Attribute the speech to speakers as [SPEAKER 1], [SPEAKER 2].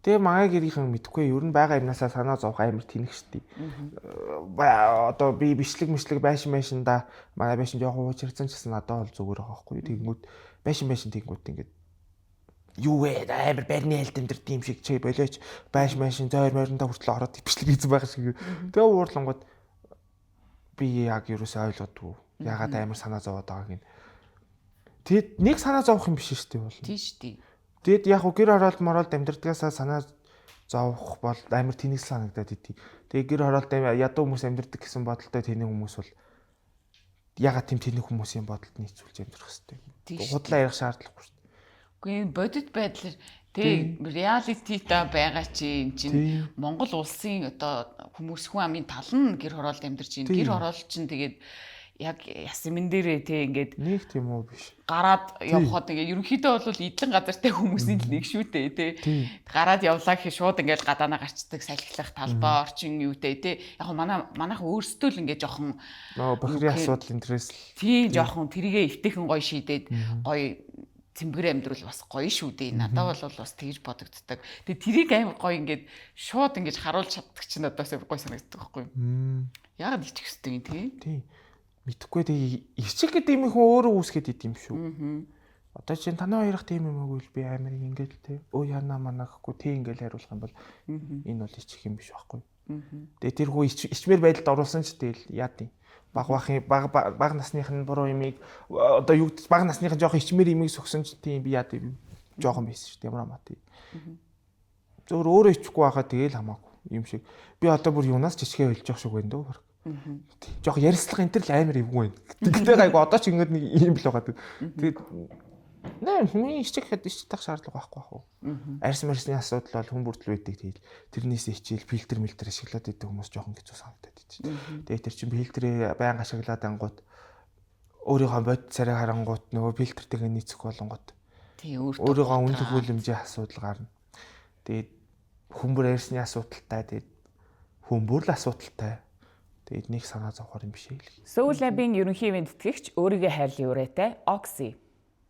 [SPEAKER 1] Тэгээ манай гэрийнхэн мэдхгүй ер нь байгаа юмнасаа санаа зовх амар тэнэг штий. Одоо би бичлэг мишлэг байшин байшинда манай байшин жоохон уучирсан ч гэсэн надад бол зүгээр байгаа байхгүй. Тэгэнгүүт байшин байшин тэгэнгүүт ингээд юу вэ амар барины айлд амьдард юм шиг чи болооч байшин байшин зойр моринда хүртэл ороод бичлэг хийсэн байгаа шиг. Тэгээ уурлангууд би яг ерөөсөө ойлгодгүй. Ягаад амар санаа зовоод байгааг нь. Тэгэд нэг санаа зовох юм биш шүү дээ бол.
[SPEAKER 2] Тийм шүү дээ.
[SPEAKER 1] Тэгэд яг гэр хороолт мороолд амьдардагаасаа санаа зовох бол амар тэнэг санагдаад идэв. Тэгээ гэр хороолт ядуу хүмүүс амьдардаг гэсэн бодолтой тэнэг хүмүүс бол ягаад тийм тэнэг хүмүүсийн бодолд нийцүүлж амьдрах хэвтэй. Худлаа ярих шаардлагагүй шүү дээ.
[SPEAKER 2] Үгүй энэ бодит байдлаар тэг реалитита байгаа чи эн чинь Монгол улсын одоо хүмүүс хүн амын тал нь гэр хороолт амьдарч байна. Гэр хороолт чинь тэгээд яг ясмэн дээрээ те ингээд
[SPEAKER 1] нэг тийм үү биш.
[SPEAKER 2] Гараад явхад ингээд ерөнхийдөө бол эдлэн газартай хүмүүсийн л нэг шүү дээ те. Гараад явлаа гэхэд шууд ингээд гадаанаа гарчдаг салхилах талбай орчин юутэй те. Яг манайхан өөрсдөө л ингээд жоохон
[SPEAKER 1] нөө бохирын асуудал интерес л
[SPEAKER 2] тий жоохон тэрийгэ эвтэйхэн гоё шийдээд гоё цэмбэр амьдрал бас гоё шүү дээ. Надад бол бас тэгж бодогддог. Тэгээ тэрийг амар гоё ингээд шууд ингээд харуулж чаддаг чинь надаас гоё санагддаг байхгүй юу? Яагаад ичих хэвтэй юм те?
[SPEAKER 1] Тий. Мэдхгүй тэгээ ичих гэдэг юм хүн өөрөө үүсгээд идэм шүү. Одоо чинь танай хоёрох тийм юм уу би амар ингээд л те. Өө яна мана гэхгүй тий ингээд хариулах юм бол энэ бол ичих юм биш байхгүй. Тэгээ тэр хүү ичмэр байдалд оруулсан ч тэгэл яад юм. Баг бахын баг баг насных нь буруу юмыг одоо юу гэдэг баг насных нь жоохон ичмэр юмыг сөхсөн ч тийм би яад юм. Жоохон байсан шүү дээ ямар хамаатай. Зөвөр өөрөө ичихгүй байхаа тэгэл хамаагүй юм шиг. Би одоо бүр юунаас ч ичгээ болж явах шиг байна дөө. Жохо ярьслах энэ төр л амар эвгүй байна. Тэгтээ гайгүй одоо ч ингээд нэг юм л байгаа. Тэгээд нэ хүний ичих гэхэд иччих шаардлага байхгүй бах уу. Арьс марсны асуудал бол хүн бүрдэл байдаг тэгэл тэрнээс хичээл фильтр мэлтер ашиглаад идэг хүмүүс жоохон хэцүү санагдаад идэв. Тэгээд тэр чинь фильтрээ байнга ашиглаад ангууд өөрийнхөө бод царай харангуут нөгөө фильтртэйгээ нийцэх болонгот
[SPEAKER 2] тий
[SPEAKER 1] өөрийнхөө үнэлэх хүлэмжийн асуудал гарна. Тэгээд хүн бүр арьсны асуудалтай тэгээд хүн бүр л асуудалтай. Тэгээд нэг санаа зовхоор юм биш ээ.
[SPEAKER 3] Сөүл лабын ерөнхий ивээн тэтгэгч өөрийгөө хайрлын ураатай Oxy.